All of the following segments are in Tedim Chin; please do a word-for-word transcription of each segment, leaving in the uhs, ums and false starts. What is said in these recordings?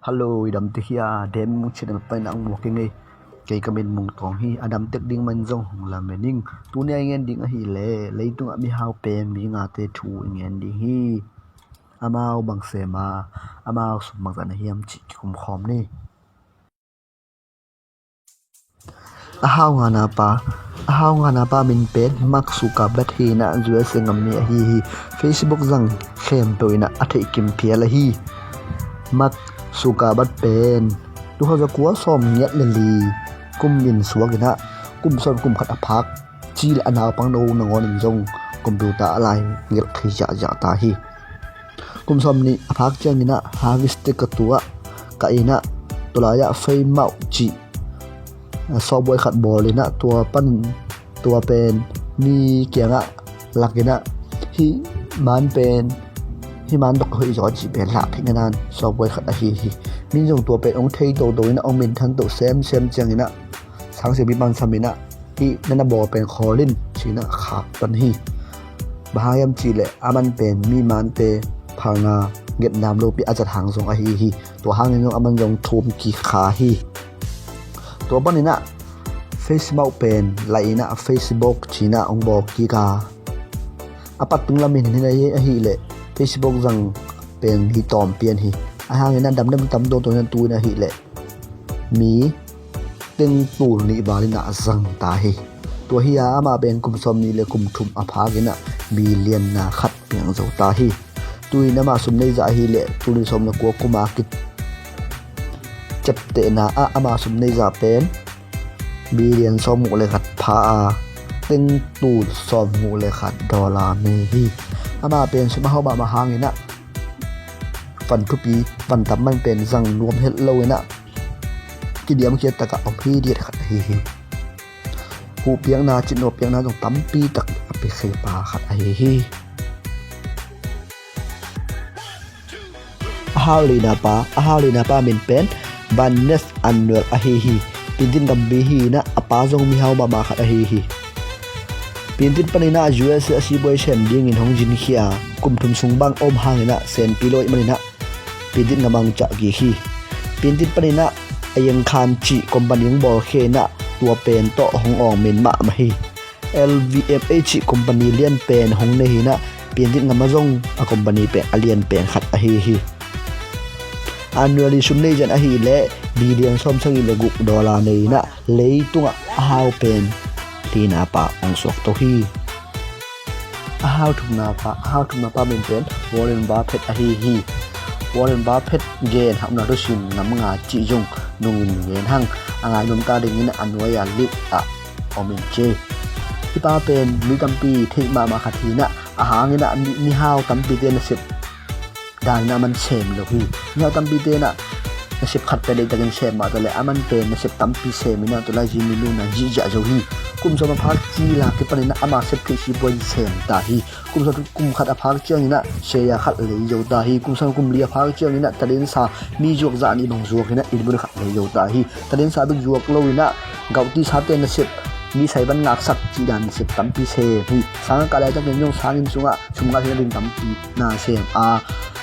Hello, i dam tek hia? Dem mung chin a pai nang mung kei ngei. Kei ka min Mung Tawng hi. A dam tek ding man zong hong lamen ing. Tuni a i ngen ding ahih leh leitungah mihau pen mi ngate thu i ngen ding hi. Amau bang sem a, amau sum bangzah na hiam cih kikum khawm ni. A hau ngana pa, a hau ngana pa min pen Mark Zuckerberg hi in ah, U S A gam mi ahi hi. Facebook zang khempeuh in ah a theih kim phial ahi. Mark Zuckerberg pen tul khat za kua sawm giat le li kum in suak in ah, kum sawm kum khat a phak ci leh a naupang no nangawn in zong computer a lai gelh thei ziahziah ta hi. Kum sawm nih a phak ciangin ah Harvard Tech ah tua ka in ah, tua lai-ah Facemob cih software khat bawl in ah, tua pan, tua pen mi kiangah lak in ah, hih man pen, hih man dok hoih zaw cih pen lah theih ngenan software khat ahi hi. Min zong tua pen hong thei toto in ah, hong minthan to semsem ciangin ah, sang siapi pan sam in ah, hih na na bawl pen khawl in ci in ah khak pan hi. Bang hang hiam cih leh a man pen mi mante phalna genna om lopi a zat hang zong ahi hi. Tua hangin zong a man zong thum kikha hi. Tua pan in ah Facemob pen lai in ah Facebook ci in ah hong bawl kik a, a pat tung lam in hin ahih leh Facebook zang pen hi tawm pian hi. A hang in ah damdam tam toto in ah tu in ahih leh mi teng tul nih val in ah zang ta hi. Tua hi a, amah pen kum sawm nih le kum thum a phak in ah billion na khat piang zo ta hi. Tu in amah sum nei zah ahih leh tul nih sawm le kua kum a kiciaptehna ah amah sum nei zah pen billion sawm guk le khat pha a, teng tul sawm guk le khat dollar nei hi. Amah pen sum a hau mahmah hang in ah van thupi, van tam man pen zang nuam het lo in ah, kidiamkhiat tak a om hi diat khat ahi hi. Huh piakna, cih nawh piakna zong tampi tak a pia khia pa khat ahi hi. A hau lina pa, a hau lina pa min pen Van Ness Anuel ahi hi. Piantit gam mi hi in ah, a pa zong mihau mahmah khat ahi hi. Piantit pan in ah U S A a sipuai sem dingin hong zin khia a, kum thum sung bang om hang in ah senpi lo ahih man in ah Piantit gam ah hong ciah kik hi. Piantit pan in ah Aier Kaa cih company hong bawl khia in ah, tua pen tawh hong awng men mahmah hi. L V M H cih company lian pen hong nei hi in ah, Piantit gam ah zong a company pen a lian pen khat ahi hi. Anuel i sum nei zah ahih leh billion sawm sagih le guk dollar nei in ah, leitungah a hau pen lina pa hong suak to hi. A hau thumna pa, a hau thumna pa min pen Warren Buffett ahi hi. Warren Buffett gen hauhna thusim nam nga cih zong nungin gen hang. A ngai nuam ta dingin a nuai a list ah om in ci. Hih pa pen mi tampi theih mahmah khat hi in ah, a hang in ah mi, mihau tampite nasep dan in ah a man sem lo hi. Mihau tampite in ah nasep khat pen deihtakin sem mah ta leh, a man pen nasep tampi sem in ah, tua lai zing nunung in ah zihziah zo hi. Kum sawm a phak ci la kipan in ah ama sep theih sipuai sem ta hi. Kum sawm kum khat a phak ciangin ah share khat lei zo ta hi. Kum sawm kum li a phak ciangin ah talent sa, mi zuak zah nih bang zuak in ah inn mun khat lei zo ta hi. Talent sa bek zuak lo in ah gauhti sate nasep, mi saiban ngaksak cih dan nasep tampi sem hi. Sang a kah laitakin zong sang inn sungah sum ngah theihna ding tampi na sem a,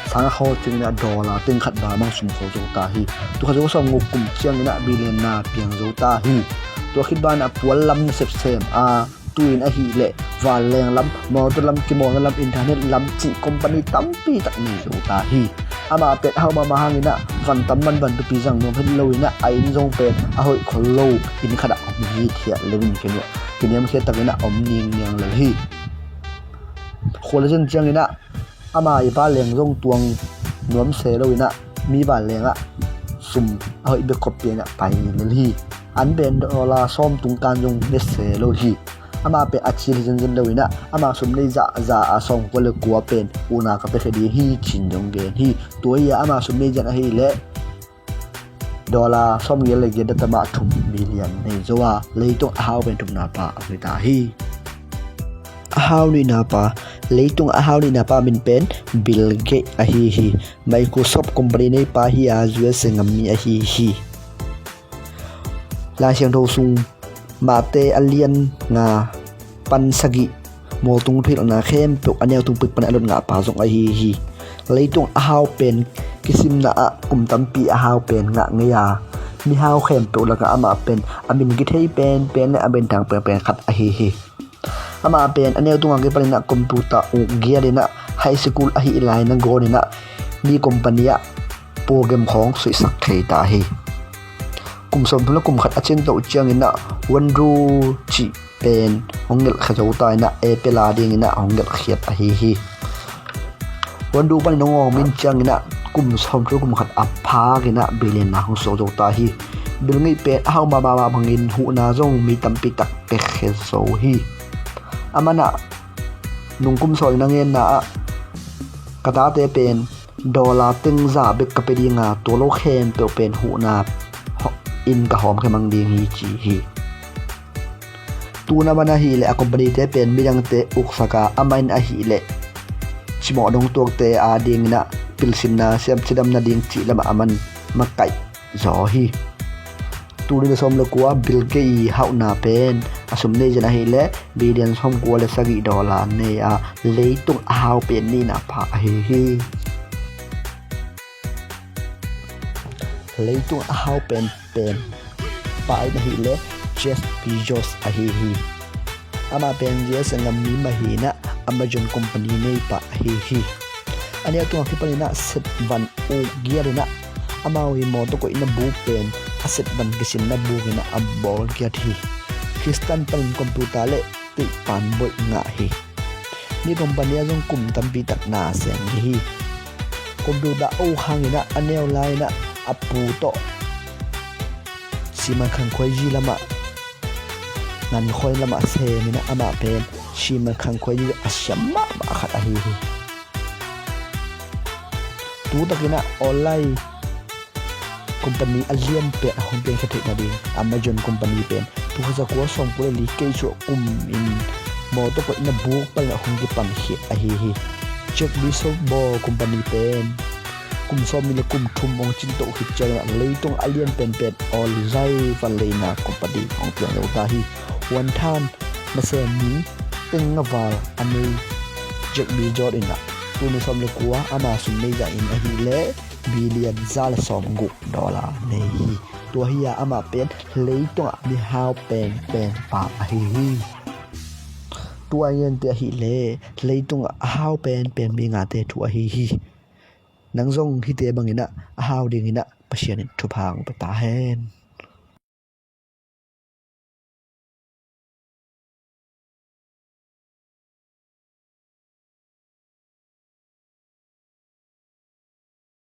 sang a khawl ciangin ah dollar teng khat val bang sum khawl zo ta hi. Tul khat za kua sawm guk kum ciangin ah billion na piang zo ta hi. Tua khit banah puan lam nasep sem a, tu in ahih leh vanleng lam, motor lam, kimawlna lam, internet lam cih company tampi tak nei zo ta hi. Amah pen a hau mahmah hang in ah van tam man van thupi zang nuam het lo in ah, a inn zong pen a hoih khol lo, inn khat ah om hithiat lo in, kiniamkhiat tak in ah om ningniang lo hi. Khua le zin ciangin ah ama i vanleng zong tuang nuam se lo in ah, mi vanleng ah sum a hoih bek khop pia in ah pai lel hi. An pen dollar sawm tung kan zong ne se lo hi. Amah pen a cil hi zenzen lo in ah, ama sum nei zah, zah a sawm kua le kua pen huhna ka pia khe ding hi ci-in zong gen hi. Tua hi a, ama sum nei zah ahih leh dollar sawm giat le giat dah tam a thum billion nei zo a, leitung a hau pen thumna pa a hi ta hi. A hau nihna pa, leitung a hau nihna pa min pen Bill Gates ahi hi. Microsoft company nei pa hi a, U S A gam mi ahi hi. Lai Siangtho sung Matthai a lian nga pan sagih, mawltung thuhilhna khempeuh a neu tung pek pan a lot ngah pa zong ahi hi. Leitung a hau pen kisimna ah kum tampi a hau pen ngah ngei a, mihau khempeuh lakah amah pen a min kithei penpen le a minthang penpen khat ahi hi. Amah pen a neu tungah kipanin ah computer uk gialin ah high school ahih lai nangawn in ah mi company ah program khawng suihsak thei ta hi. Kum sawmthum le kum khat a cin toh ciangin ah Wondu cih pen hong gelhkhia zo ta in ah Apple a dingin ah hong gelhkhiat ahi hi. Wondu panin hong awng min ciangin ah kum sawmthum kum khat a phakin ah billionaire hong suak zo ta hi. Bill Gates pen a hau mahmah bangin huhna zong mi tampi tak piakhia zo hi. Aman ah nung kum sawm in a ngenna ah ka tate pen dollar teng za bek ka pia ding a, tua lo khempeuh pen huhna in ka hawmkhia mang ding hi ci hi. Tu in aman ahih leh a company te pen midangte uksak a, amah in ahih leh cimawh dongtuakte a dingin ah pilsinna siam cidam nading cih lamah aman makaih zaw hi. Tul nih le sawm le kua Bill Gates i hauhna pen a sum nei zen ahih leh billion sawmkua le sagih dollar nei a, leitung a hau pen nihna pa ahi hi. Leitung a hau penpen pa in ahih leh Jeff Bezos ahi hi. Amah pen U S a ngam mi mah hi in ah Amazon company neipa ahi hi. A neu tungah kipanin ah setvan uk gialin ah amau i mawtaw koihna buk pen a setvan kisinna bukin ah a bawl giat hi. Khristan panin computer le teihpan boih ngah hi. Mi company ah zong kum tampi tak na sem hi. Computer a uk hangin ah a neu lai-in ah a pu tawh siman khangkhuai zi lamah, ngan khuai lamah semin ah amah pen siman khangkhuai zi a siam mahmah khat ahi hi. Tu takin ah online company a lianpen a hong piangkhia theih nading Amazon company pen tul khat za kua sawmkua le li Kei Shuah kum in mawtaw koihna buk panin ah hong kipan khit ahi hi. Jeff Bezos bawl company pen kum sawmnih le kum thum hong cin toh khit ciangin ah leitung a lian penpen online vanleina company hong piang zo ta hi. Huanthan nasem mi teng nga val a nei Jeff Bezos in ah tul nih sawm le kua ama sum nei zah in ahih leh billion za le sawmguk dollar nei hi. Tua hi a amah pen leitungah mihau penpen pa ahi hi. Tua i gente ahih leh leitungah a hau penpen mi ngate thu ahi hi. Nang zong hihte bangin ah a hau dingin ah Pasian in thupha hong pia ta hen.